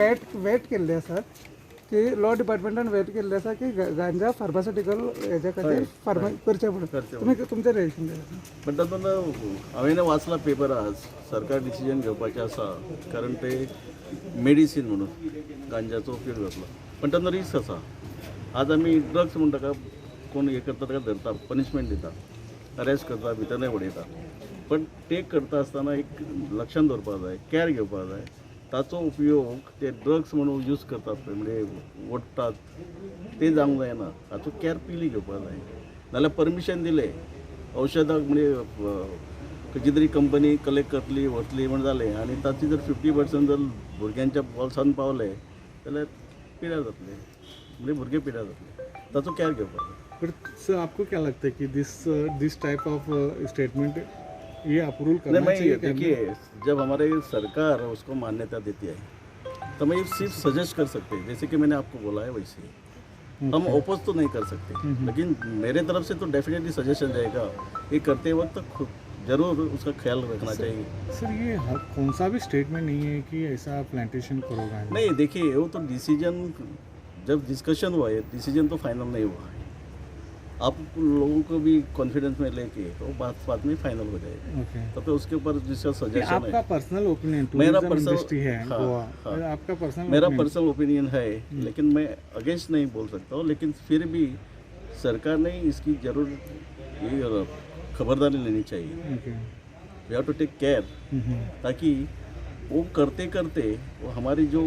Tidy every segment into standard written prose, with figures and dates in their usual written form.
Weight weight केल्ले आसा की लॉ डिपार्टमेंटान वेट केल्ले आसा की गांजा फार्मास्युटिकल हेज्या खातीर फार्मा करचें म्हणून. करचें. तुमी तुमचें रिएक्शन कितें आसा? पण तातूंत हांवें वाचला पेपर आज, सरकार डिसिजन घेवपाचें आसा, कारण ते मेडिसीन म्हणून गांजाचो उपयोग जातलो, पण तातूंत रिस्क आसा. आज आमी ड्रग्स म्हणून ताका कोण हें करता ताका धरता, पनिशमेंट दिता, अरेस्ट करता, भितरय उडयता. पण ते करता आसतना एक लक्षान दवरपाक जाय, कॅर घेवपाक जाय. ताचो उपयोग ते ड्रग्स म्हणून यूज करतात पळय, म्हणजे ओडटात ते जावंक जायना. हाचो कॅर पयलीं घेवपाक जाय. नाल्यार परमिशन दिलें औषधाक म्हणजे खंयची तरी कंपनी कलेक्ट करतली, व्हरतली म्हण जालें, आनी ताची जर 50% जर भुरग्यांच्या बोल्सान पावले जाल्यार पिड्यार जातले, म्हणजे भुरगे पिड्यार जातले. ताचो कॅर घेवपाक जाय. पर सर, आपको क्या लगता है कि this this type of statement ये अप्रूवल नहीं, करना मैं चाहिए क्या? देखिए, जब हमारे सरकार उसको मान्यता देती है तो मैं ये सिर्फ सजेस्ट कर सकते हैं, जैसे कि मैंने आपको बोला है वैसे. हम ओपोज तो नहीं कर सकते, लेकिन मेरे तरफ से तो डेफिनेटली सजेशन रहेगा, ये करते वक्त खुद जरूर उसका ख्याल रखना चाहिए. सर, ये कौन सा भी स्टेटमेंट नहीं है कि ऐसा प्लांटेशन करो गांजा. नहीं, देखिए, वो तो डिसीजन जब डिस्कशन हुआ है, डिसीजन तो फाइनल नहीं हुआ है. आप लोगों को भी कॉन्फिडेंस में लेके वो बात बाद में फाइनल हो जाएगा. ओके. तो फिर उसके ऊपर जिसका सजेशन आपका है. Personal opinion? मेरा टूरिज्म personal- industry है हाँ, गोवा. हाँ. आपका पर्सनल? मेरा पर्सनल ओपिनियन है, लेकिन मैं अगेंस्ट नहीं बोल सकता हूँ. लेकिन फिर भी सरकार ने इसकी ज़रूर ये खबरदारी लेनी चाहिए. Okay. We have to take care, ताकि वो करते करते वो हमारी जो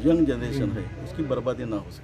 यंग जनरेशन है उसकी बर्बादी ना हो सके.